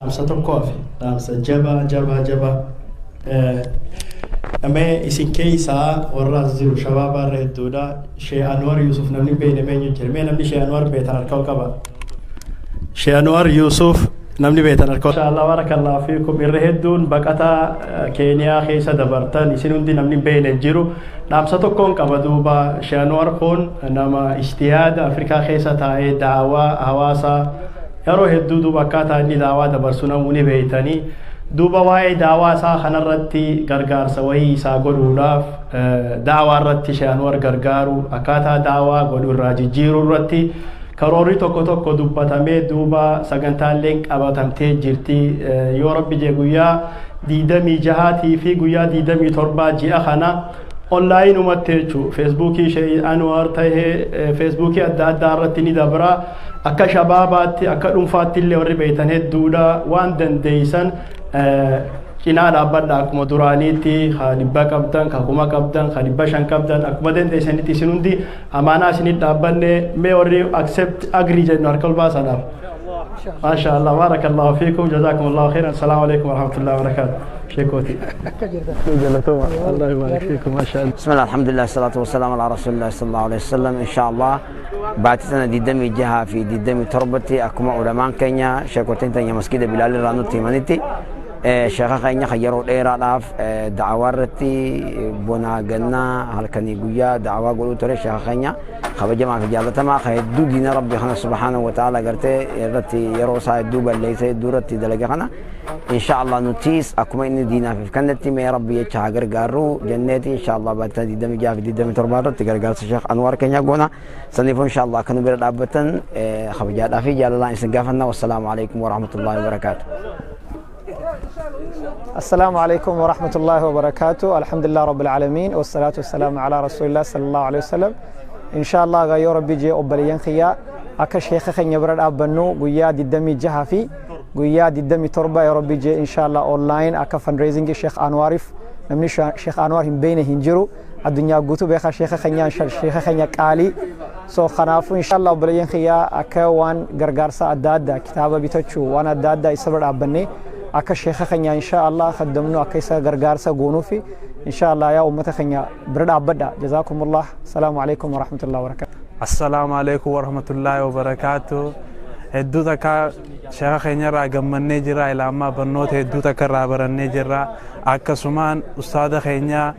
Dhaamsa tokko hafe, dhaamsa jabaa jabaa jabaa. Mee isin keessaa warra as jiru shabaabaa irra hedduudha. Shee Anwar Yusuf namni hin beekne eenyu jira? Mee namni Shee Anwar beektan harka ol qaba. Shee Anwar Yusuf namni beektan harka ol. Inshallah, barakallahu fiikum. Irra hedduun baqataa Keeniyaa keessa dabartan, isin hundi namni hin beekne hin jiru. Dhaamsa tokkoon qaba duuba. Shee Anwar kun nama ijtihaada Afrikaa keessa taa'ee daawaa hawaasaa yeroo hedduu, duuba akkaataa inni daawaa dabarsu namuu ni beektanii. Duuba waa'ee daawaa isaa kanarratti gargaarsa wayii isaa godhuudhaaf, daawaa irratti Shee Anwar gargaaru, akkaataa daawaa godhu irraa jijjiiruu irratti karoorri tokko tokko dubbatamee, duuba sagantaaleen qabatamtee jirti. Yoo Rabbi jee, guyyaa 26-tii fi guyyaa 27 ji'a kana onlaayinumatti jechuu Feesbuukii Shee Anwar tahee Feesbuukii adda addaa irratti ni dabra. Akka shabaabaatti, akka dhuunfaatti illee warri beektan hedduudha. Waan dandeeysan cinaa dhaabbadha. Akkuma duraaniitti ka 100 qabdan, ka 1000 qabdan, ka 500 qabdan, akkuma dandeessanitti isin hundi amaanaa isinit dhaabbanne. Mee warri accept, agree jennu harka ol baasanaaf. Maasha Allah, barakallahu fiikum, jazakum Allahu khairan. Assalaamu alaikum warahmatullahi wabarakatuh. Sheekoti galatoma, Allah yubarik fiikum, maasha Allah. بسم الله، الحمد لله، الصلاة والسلام على رسول الله صلى الله عليه وسلم. إن شاء الله baatii 26 fi 27tti, akkuma ulamaan keenya, sheekotiin teenya masgida Bilaal irraa nutti himanitti, sheeka keenya kan yeroo dheeraadhaaf da'awaa irratti bonaa gannaa, halkanii guyyaa da'awaa godhuu ture, sheeka keenya kabajamaa fi jaalatamaa kan hedduu diina Rabbi kana subhaanahu wa ta'ala gartee irratti yeroo isaa hedduu balleessee hedduu irratti dalage kana, insha Allah nutis akkuma inni diinaaf kennetti mee Rabbi jecha haa gargaarru jenneeti, insha Allah baatii 26 fi 27 irratti gargaarsa Sheekh Anwaar keenya goona. Saniifuu insha Allah akka nu bira dhaabbatan kabajaadhaa fi jaalalaan isin gaafanna. Wassalaamu alaikum warahmatullahi wabarakaatu. السلام عليكم ورحمة الله وبركاته. الحمد لله رب العالمين، والصلاة والسلام على رسول الله صلى الله عليه وسلم. إن شاء الله yoo Rabbi jee, obboleeyyan kiyya, akka sheeka keenya bira dhaabbannu guyyaa 26 fi guyyaa 27, yoo Rabbi jee, insha Allah online akka fundraising Sheekh Anwaariif. Namni Sheekh Anwaar hin beekne hin jiru, addunyaa guutuu beekaa sheeka keenya, sheeka keenya qaalii. So kanaafuu insha Allah obboleeyyan kiyya, akka waan gargaarsa adda addaa, kitaaba bitachuu, waan adda addaa isa bira dhaabbannee akka sheeka keenya insha Allah kaddamnu, akka isa gargaarsa goonuufi, insha Allah yaa ummata keenya bira dhaabbadha. Jazaakumullah. Asalaamu alaikum warahmatullahi wabarakatuh. Assalaamu alaikum warahmatullaahi wabarakaatu. Hedduu takka sheeka keenya irraa gammannee jirra. Ilaamaa barnoota hedduu takka irraa barannee jirra. Akkasumaan ustaada keenya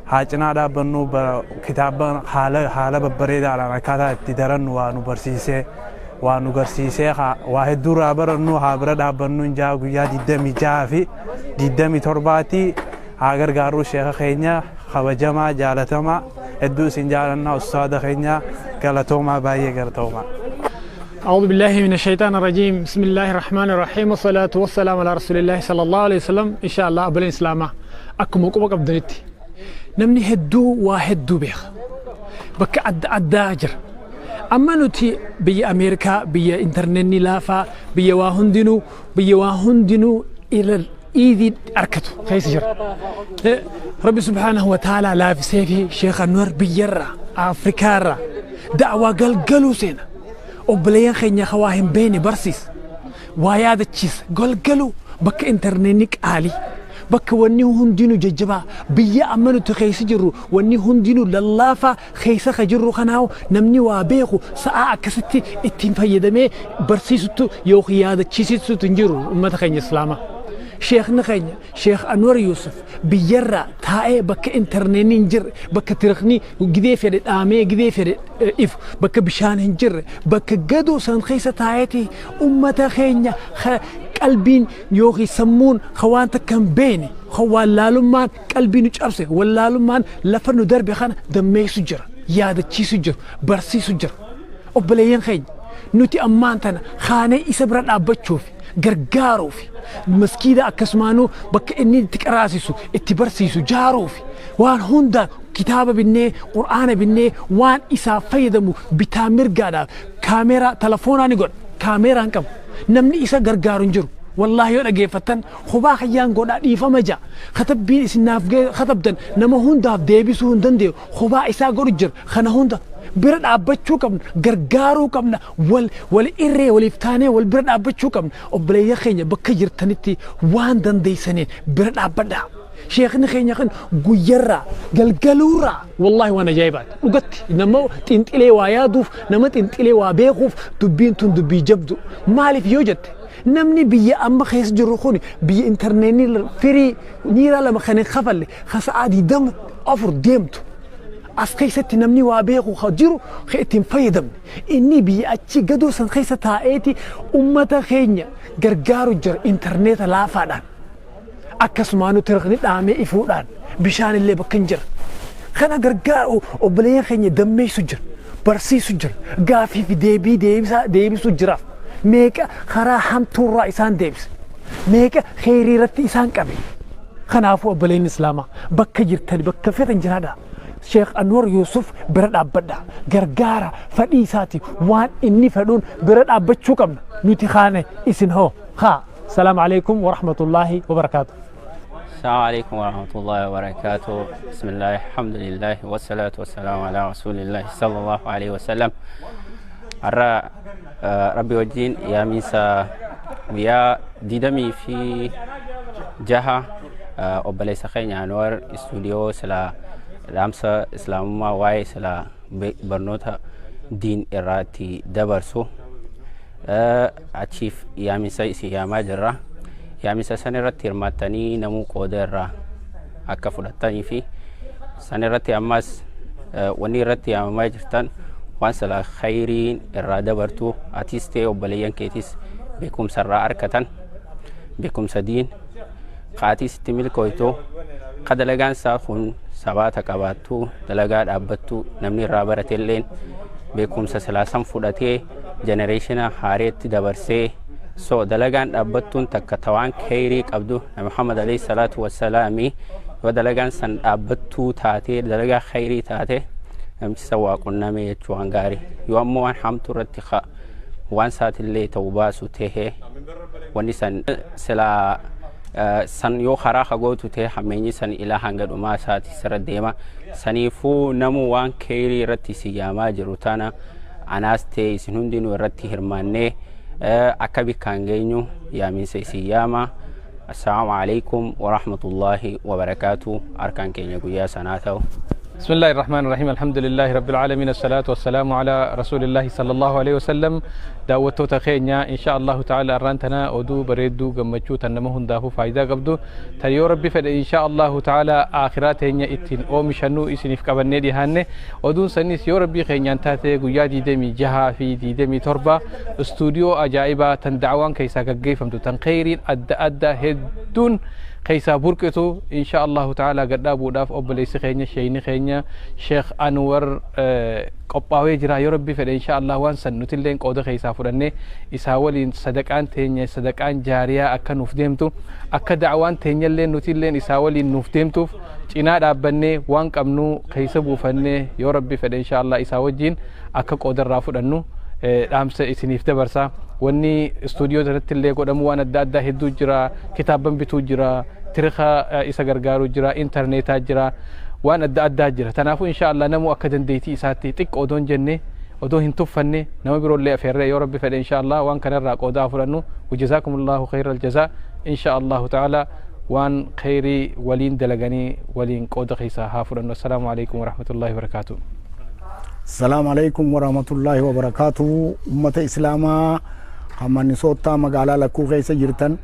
haa cinaa dhaabbannu. Kitaaba haala babbareedaadhaan akkaataa itti darannu waa nu barsiisee, waa nu garsiisee, waa hedduu irraa barannu. Haa bira dhaabbannu injaa. Guyyaa 26 fi 27tti haa gargaarru sheeka keenya kabajamaa jaalatamaa. Hedduu isin jaalannaa ustaada keenya, galatoomaa, baay'ee galatoomaa. أعوذ بالله من الشيطان الرجيم، بسم الله الرحمن الرحيم، والصلاة والسلام على رسول الله صلى الله عليه وسلم. إن شاء الله أبلين إسلاما أكم قبا قبدنتي namni hedduu waa hedduu beeka, bakka adda addaa jira. Amma nuti biyya Ameerikaa, biyya intarneetni laafaa, biyya waa hundinuu irra iidii arkatu keessa jira. Rabbi subhaanahu wa ta'ala laafisee fi Sheekh Anwar biyyarraa, Afrikaarraa da'waa galgaluu seena. Obboleeyyan keenya ka waa hin beekne barsiisa, waa yaadachiisa. Galgaluu bakka intarneetni qaalii, bakka wanni hundinuu jajjabaa, biyya amma nuti keessa jirru wanni hundinuu lallaafaa keessa ka jirru kanaawu, namni waa beeku sa'aa akkasitti ittiin fayyadamee barsiisuttu yookiin yaadachiisuttu hin jiru ummata keenya islaamaa. Sheekni keenya Sheekh Anwar Yusuf biyyarraa taa'ee bakka intarneetni hin jirre, bakka tirikni gidee fedhe dhaamee gidee fedhe ifu, bakka bishaan hin jirre, bakka gadoo san keessa taa'eeti ummata keenya qalbiin yookiin sammuun ka waan takka hin beekne, ka wallaalummaan qalbii nu cabse, wallaalummaan lafa nu darbe kana dammeessu jira, yaadachiisu jira, barsiisu jira. Obboleeyyan keenya, nuti ammaan tana kaanee isa bira dhaabbachuuf, gargaaruuf, maskiida akkasumaanuu bakka inni itti qaraasisu, itti barsiisu jaaruuf, waan hundaan kitaaba binnee, qur'aana binnee, waan isaaf fayyadamu bitaa mirgaadhaaf, kaameeraa telefoonaa ni godha, kaameeraan qabu, namni isa gargaaru hin jiru. Wallaahi yoo dhageeffattan, kophaa kiyyaan godhaa, dhiifama ja'a. Katabbiin isin naaf katabdan nama hundaaf deebisuu hin danda'u. Kophaa isaa godhu jira kana hunda. Bira dhaabbachuu qabna, gargaaruu qabna, wal wal irree waliif taanee wal bira dhaabbachuu qabna. Obboleeyyan keenya, bakka jirtanitti waan dandeessaniin bira dhaabbadhaa. Sheekni keenya kan guyyarraa galgaluurraa, wallaahi waan ajaa'ibaati. Dhugatti nama xinxilee waa yaaduuf, nama xinxilee waa beekuuf dubbiin tun dubbii jabdu. Maaliif yoo jette, namni biyya amma keessa jiru kun biyya intarneetii firii niiraa 2 kan hin kafalle, ka sa'aa 24 deemtu. As keessatti namni waa beeku ka jiru ka ittiin fayyadamne, inni biyya achi gadoo san keessa taa'eeti ummata keenya gargaaru jira intarneeta laafaadhaan. Akkasumaan tirqni dhaamee ifuudhaan bishaan illee bakka hin jira. Kana gargaaru obboleeyyan keenya dammeessu jira, barsiisu jira, gaafii fi deebii deebisu jiraaf. Meeqa karaa hamtuurraa isaan deebise, meeqa kheyrii irratti isaan qabe. Kanaafuu obboleeyyan Islaamaa, bakka jirtani, bakka fetan jiraadha. Sheekh Anwar Yusuf bira dhaabbadha. Gargaara fadhii isaati, waan inni fedhuun bira dhaabbachuu qabna. Nuti kaane, isin hoo? Haa. السلام عليكم ورحمة الله وبركاته. السلام عليكم ورحمة الله وبركاته. بسم الله، الحمد لله، والصلاة والسلام على رسول الله صلى الله عليه وسلم. Har'a Rabbi wajjin yaamiinsa guyyaa 26 obboleessa keenya Anwar istuudiyoo sila dhaamsa Islaamummaa, waa'ee sila barnoota diin irraatti dabarsu achiif yaamiinsa isin yaamaa jirra. Yaamiinsa san irratti hirmaattanii namuu qooda irraa akka fudhattanii fi san irratti ammas wanni irratti yaamamaa jirtan waan sila khayriin irraa dabartu, atis ta'e obboleeyyan keetis beekumsa irraa argatan, beekumsa diin kaatis itti milkooytu, ka dalagaan isaa kun sabaata qabaattu, dalagaa dhaabbattu, namni irraa baratelleen beekumsa silaa san fudhatee generation haareetti dabarsee. So dalagaan dhaabbattuun takka tawaan kheyrii qabdu, Nabi Muhammad alayhi salaatu wassalaami, yoo dalagaan san dhaabbattuu taatee, dalagaa kheyrii taate, namichi san waa qunname jechuu, waan gaarii. Yoo ammoo waan hamtuu irratti waan saatillee ta'u baasu tahee, wanni san silaa san yoo karaa hagootu ta'e, hammeenyi san ilaa hanga dhumaa isaati sirra deema. Saniifuu namu waan kheyrii irratti si yaamaa jiru tana, anaas ta'e isin hundinuu irratti hirmaannee akka bikkaan geenyu yaamiinsa isin yaama. Assalaamu alaikum warahmatullaahi wabarakaatu. Harkaan keenya guyyaa sanaa ta'u. بسم الله الرحمن الرحيم، الحمد لله رب العالمين، الصلاة والسلام على رسول الله صلى الله عليه وسلم. Daawwattoota keenya، إن شاء الله تعالى arraan tana oduu bareedduu gammachuu tan nama hundaafuu faayidaa qabdu, tan yoo Rabbi fedhe إن شاء الله تعالى aakhiraa teenya ittiin oomishannu isiniif qabannee dhiyaanne. Oduun sanis yoo Rabbii keenyaan taate, guyyaa 26 fi 27 istuudiyoo ajaa'ibaa tan da'awaan keessaa gaggeeffamtu, tan kheyriin adda addaa hedduun keessaa burqitu, إن شاء الله تعالى gadhaabuudhaaf obboleessi keenya, sheeyni keenya Sheekh Anwar qophaawee jira. Yoo Rabbi fedhe, إن شاء الله waan san nutilleen qooda keessaa fudhannee isaa waliin sadaqaan teenya sadaqaan jaariyaa akka nuuf deemtu, akka da'awaan teenyallee nutilleen isaa waliin nuuf deemtuuf cinaa dhaabbannee waan qabnu keessa buufannee, yoo Rabbi fedhe, إن شاء الله isaa wajjiin akka qoodarraa fudhannu dhaamsa isiniif dabarsa. Wanni istuudiyoo irratti illee godhamu waan adda addaa hedduu jira. Kitaaban bituu jira, tirika isa gargaaru jira, intarneetaa jira, waan adda addaa jira. Kanaafuu إن شاء الله namuu akka dandeettii isaatti xiqqoo odoo hin jenne, odoo hin tuffanne, nama biroollee afeerree, yoo Rabbi fedhe, إن شاء الله waan kanarraa qoodaa fudhannu. وجزاكم الله خير الجزاء. إن شاء الله تعالى waan kheyrii waliin dalaganii waliin qooda keessaa haa fudhannu. السلام عليكم ورحمة الله وبركاته. السلام عليكم ورحمة الله وبركاته. Ummata Islaamaa Minnesota magaalaa lakkuu keessa jirtan,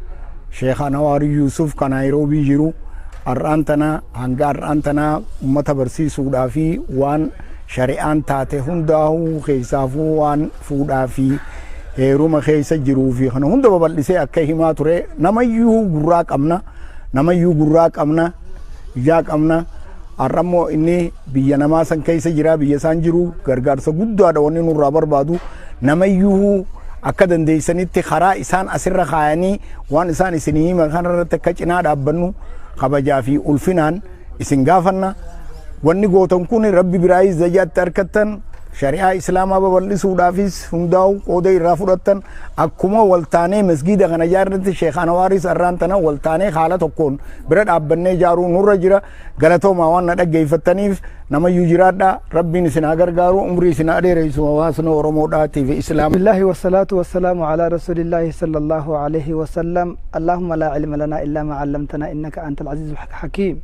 Sheekh Anwaar Yuusuf kan Naayiroobii jiru har'aan tana hanga har'aan tana ummata barsiisuudhaa fi waan shari'aan taate hundaa'uu, keessaafuu waan fuudhaa fi heeruma keessa jiruu fi kana hunda babal'isee akka himaa ture. Namayyuu gurraa qabna, namayyuu gurraa qabna, ijaa qabna. Har'ammoo inni biyya namaa san keessa jira, biyya isaan jiru gargaarsa guddaadha wanni nurraa barbaadu. Namayyuu akka dandeessanitti karaa isaan asirra kaayanii waan isaan isinii himan kanarratti akka cinaa dhaabbannu kabajaa fi ulfinaan isin gaafanna. Wanni gootan kun Rabbi biraayis zajaatti harkattan. Shari'aa Islaamaa babal'isuudhaafis hundaa'u qooda irraa fudhattan. Akkuma waltaanee masgiida kana ijaarratti, Sheekh Anawaaris arraan tana waltaanee haala tokkoon bira dhaabbannee ijaaruu nurra jira. Galatoomaa waan na dhaggeeffattaniif. Namayyuu jiraadha. Rabbiin isin haa gargaaru, umrii isin haa dheeressu, hawaasni Oromoodhaatii fi Islaama. بسم الله والصلاة والسلام على رسول الله صلى الله عليه وسلم. اللهم لا علم لنا إلا ما علمتنا إنك أنت العزيز الحكيم.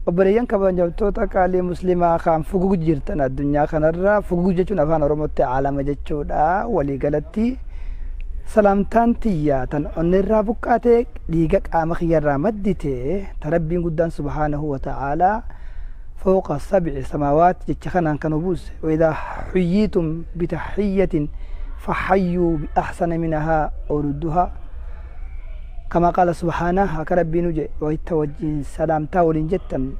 Obboleeyyan kabajamtoota qaalii Muslimaa kan fugug jirtan, addunyaa kanarra fugug jechuun Afaan Oromootti aalama jechuudha. Walii galatti salaamtaan tiyya tan onneerraa buqqaatee, dhiiga qaama kiyyarraa maddite, ta Rabbiin guddaan subhaanahu wa ta'aalaa فوق سبع سماوات jecha kanaan kan buuse: وإذا حييتم بتحية فحيوا بأحسن منها أو ردوها كما قال سبحانه. Akka Rabbiin uje wayta wajjin salaamtaa waliin jettan,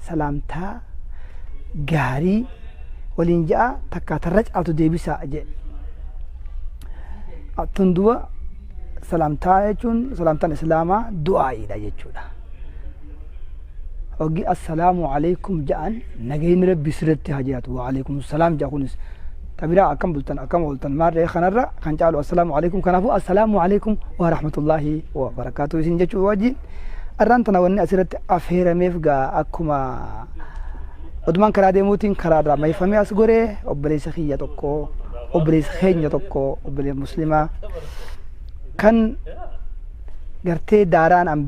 salaamtaa gaarii waliin ja'a, takkaa tarra caaltu deebisaa jedhe. Tun duba salaamtaa jechuun salaamtaan Islaamaa du'aa'iidha jechuudha. Hoggi assalaamu alaykum ja'an, nagayni Rabbi sirratti haa jiraatu, wa alaykum salaam ja'a. Kunis tabiraa akkam bultan, akkam ooltan, maarree kanarra kan caalu assalaamu alaykum. Kanaafuu assalaamu alaykum wa rahmatullaahi wa barakaatu isin jechuu wajjin, arraan tana wanni asirratti affeerameef gaa akkuma odumaan karaa deemuutiin karaarraa mayfamee as goree, obboleessa kiyya tokko, obboleessa keenya tokko, obboleessa Muslimaa kan gartee daaraan an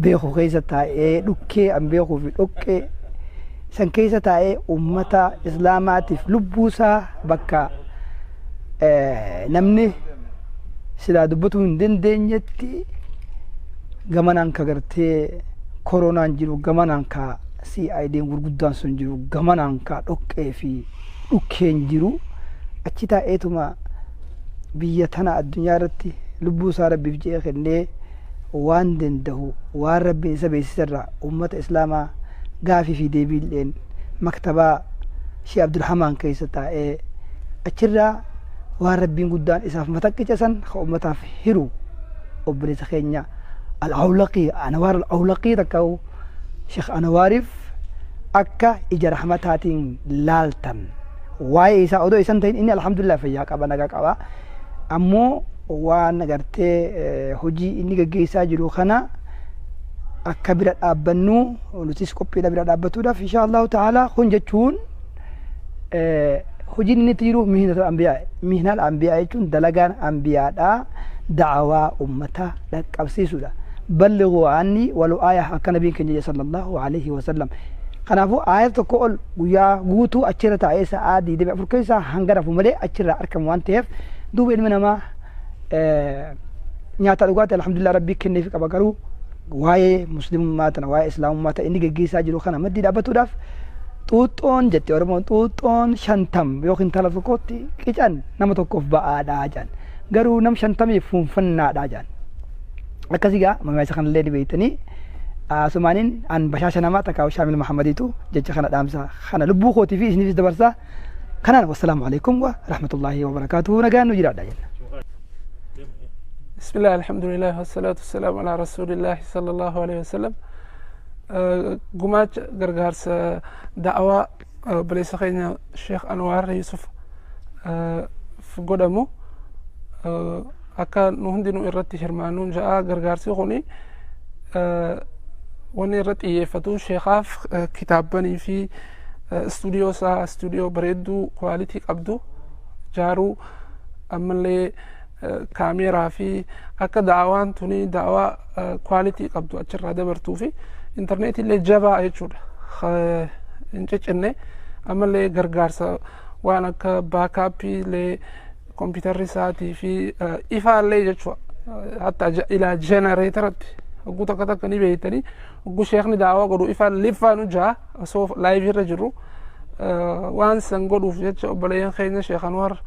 beeku keessa taa'ee, dhukkee an beekuu fi dhoqqee san keessa taa'ee, ummata Islaamaatiif lubbuusaa bakka namni silaa dubbatuu hin dandeenyetti, gamanaan ka gartee koronaan jiru, gamanaan ka CID'n gurguddaan sun jiru, gamanaan ka dhoqqee fi dhukkeen jiru, achi taa'eetuma biyya tana addunyaa irratti lubbuu isaa Rabbiif jedhee kennee, waan danda'u, waan Rabbiin isa beeksisarraa ummata Islaamaa gaafii fi deebiilleen maktabaa Shee Abdulhamaan keessa taa'ee, achirraa waan Rabbiin guddaan isaaf mataqqica san ka ummataaf hiru, obboleessa keenya Al-Awlaqii, Anawaar Al-Awlaqii takka'u Sheekh Anawaariif akka ija rahmataatiin laaltan. Waa'ee isaa odoo isan ta'in, inni alhamdulillah fayyaa qaba, nagaa qaba, ammoo waan gartee hojii inni gaggeessaa jiru kana akka bira dhaabbannu nutis qophiidha bira dhaabbatuudhaaf insha Allahu ta'ala. Kun jechuun hojiin inni itti jiru mihnatul anbiyaa. Mihnal anbiyaa jechuun dalagaan anbiyaadha, da'awaa ummata dhaqqabsiisuudha. بلغوا عني ولو آية akka nabiin keenya jedhe sallallahu alaihi wasallam. Kanaafuu aayata tokko ol guyyaa guutuu achirra taa'ee sa'aa 24 keessaa hanga rafu malee achirraa argamu waan ta'eef, duuba ilmi namaa nyaata dhugaatii alhamdulillah Rabbii kenneef qaba, garuu waa'ee Muslimummaa tana, waa'ee Islaamummaa tana inni geggeessaa jiru kana maddii dhaabbatuudhaaf, xuuxxoon jette Oromoon, xuuxxoon 50 yookiin tala tokkotti qican nama tokkoof ba'aadhaa jedhan, garuu nam 50f fuunfannaadhaa jedhan. Akkasii gaa mamaasa kanallee ni beektanii. Asumaaniin an bashaasha namaa takkaa Shaamil Muhammadiitu jecha kana, dhaamsa kana lubbuu kootii fi isiniifis dabarsaa. Kanaan wassalaamu alaikum wa rahmatullaahi wa barakaatuhu, nagaan nu jiraadha jenna. بسم الله، الحمد لله، والصلاة والسلام على رسول الله صلى الله عليه وسلم. Gumaacha gargaarsa da'awaa obboleessa keenya Sheekh Anwaar Yusuf godhamu akka nu hundinuu irratti hirmaannuun ja'a. Gargaarsi kuni wanni irratti xiyyeeffatu sheekaaf kitaabbanii fi istuudiyoo isaa, istuudiyoo bareedduu quality qabdu jaaruu, ammallee kaameeraa fi akka da'awaan tuni da'awaa quality qabdu achirraa dabartuu fi intarneetii illee jabaa jechuudha hin ciccinne, ammallee gargaarsa waan akka backup illee kompiitarri isaatii fi ifaallee jechuudha, hatta ilaa jenereetaratti. Hogguu takka takka ni beektanii, hogguu sheekni da'awaa godhu ifaan liffaanu ja'a osoo live irra jiru. Waan san godhuuf jecha obboleeyyan keenya, Sheekh Anwar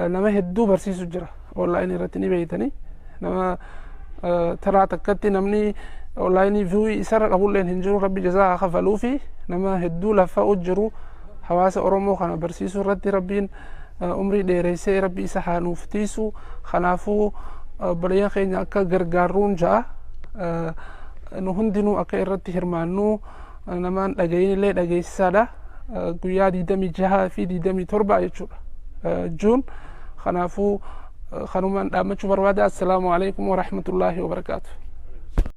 nama hedduu barsiisu jira online irratti, ni beektanii. Nama taraa takkatti namni online view isarra qabulleen hin jiru. Rabbi jazaa haa kafaluu fi nama hedduu laffa'u jiru hawaasa Oromoo kana barsiisuu irratti. Rabbiin umrii dheereessee Rabbi isa haa nuuf tiisu. Kanaafuu obboleeyyan keenya akka gargaarruun ja'a. Nu hundinuu akka irratti hirmaannu, namaan dhagayin illee dhageessisaadha. Guyyaa 26 fi 27 jechuudha. Juun kanaafuu kanumaan dhaammachuu barbaada. Assalaamu alaikum warahmatullaahi wabarakaatu.